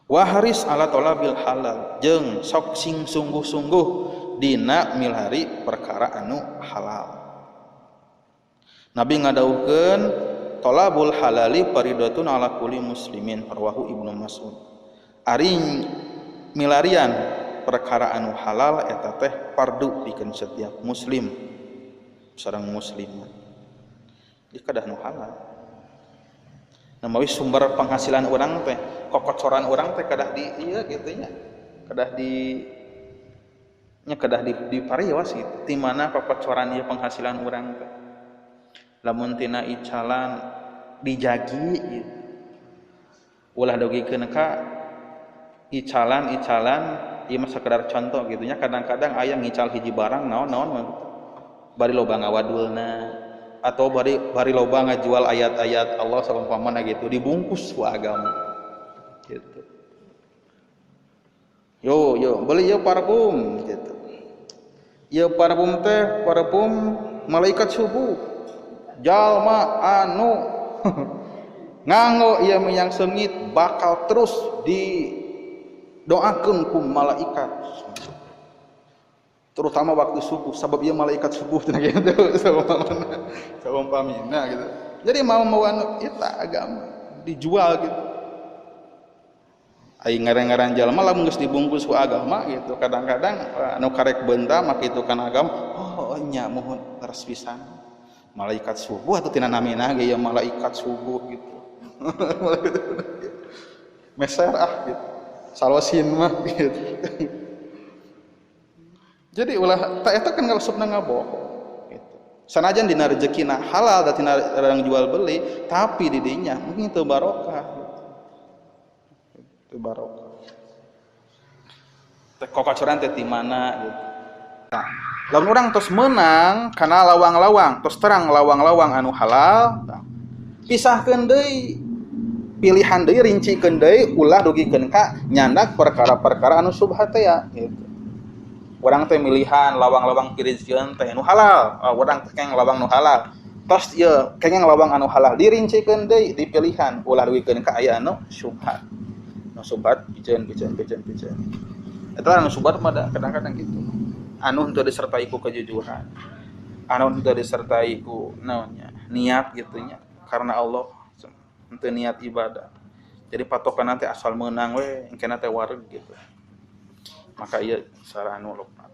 Waharis ala tolabil halal jeung sok sing sungguh-sungguh dina milari perkara anu halal. Nabi ngadawuhkeun tolabul halali faridatun ala kulli muslimin rawahu Ibnu Mas'ud. Ari milarian perkara anu halal eta teh fardu pikeun setiap muslim sareng muslimat. Di kedah nu halal. Namawi sumber penghasilan orang teh kokocoran orang teh kedah di ieu kitu nya. Kedah di nya kedah di parios gitu. Ti mana kokocoran ieu penghasilan urang teh. Lamun tina icalan dijagi gitu. Ulah dogikeun ka icalan-icalan ieu mah sakedar contoh gitu nya, kadang-kadang aya ngical hiji barang naon-naon bari loba ngawadulna atau bari loba ngajual ayat-ayat Allah saumpamana gitu dibungkus ku agama gitu. Yo yo beli yo parfum gitu. Yo parfum teh parfum malaikat subuh. Jalma anu nganggo ieu minyak seungit bakal terus didoakeun ku malaikat. Terutama waktu subuh, sabab ieu malaikat subuh cenah gitu saumpamina gitu. Jadi mau-mau anu eta agama dijual gitu. Ai ngaran-ngaran jalma lamun geus dibungkus ku agama gitu, kadang-kadang anu karek beunta mah kitu kana agama, oh nya mohon leres pisan. Malaikat subuh atau tina namina ge ya malaikat subuh gitu. Meser ah gitu. Salosin mah gitu. Jadi ulah ta eta kan ngalesupna ngabohong gitu. Sanajan dina rezekina halal da tina orang jual beli, tapi di dinya mungkin teu barokah gitu. Teu barokah. Teh kokocoran teh di mana gitu. Nah, lamun urang tos meunang kana lawang-lawang, tos terang lawang-lawang anu halal, nah, pisahkeun deui, pilihan deui, rincikeun deui, ulah dugikeun ka nyandak perkara-perkara anu subhat teh ya gitu. Urang teh milihan lawang-lawang pirizieun teh nu halal, oh, urang teh kenging lawang nu halal. Tos ieu kenging lawang anu halal dirincikeun deui, dipilihan, ulah dugikeun ka aya anu subhat. Nu subhat piceun piceun piceun piceun. Eta anu subhat mah kadang-kadang gitu. Anu henteu disertai ku kejujuran, anu henteu disertai ku naonnya niat gitu nya, karena Allah henteu niat ibadah. Jadi patokan teh asal meunang we engkena teh wareg gitu. Maka ieu sarana anu lupa.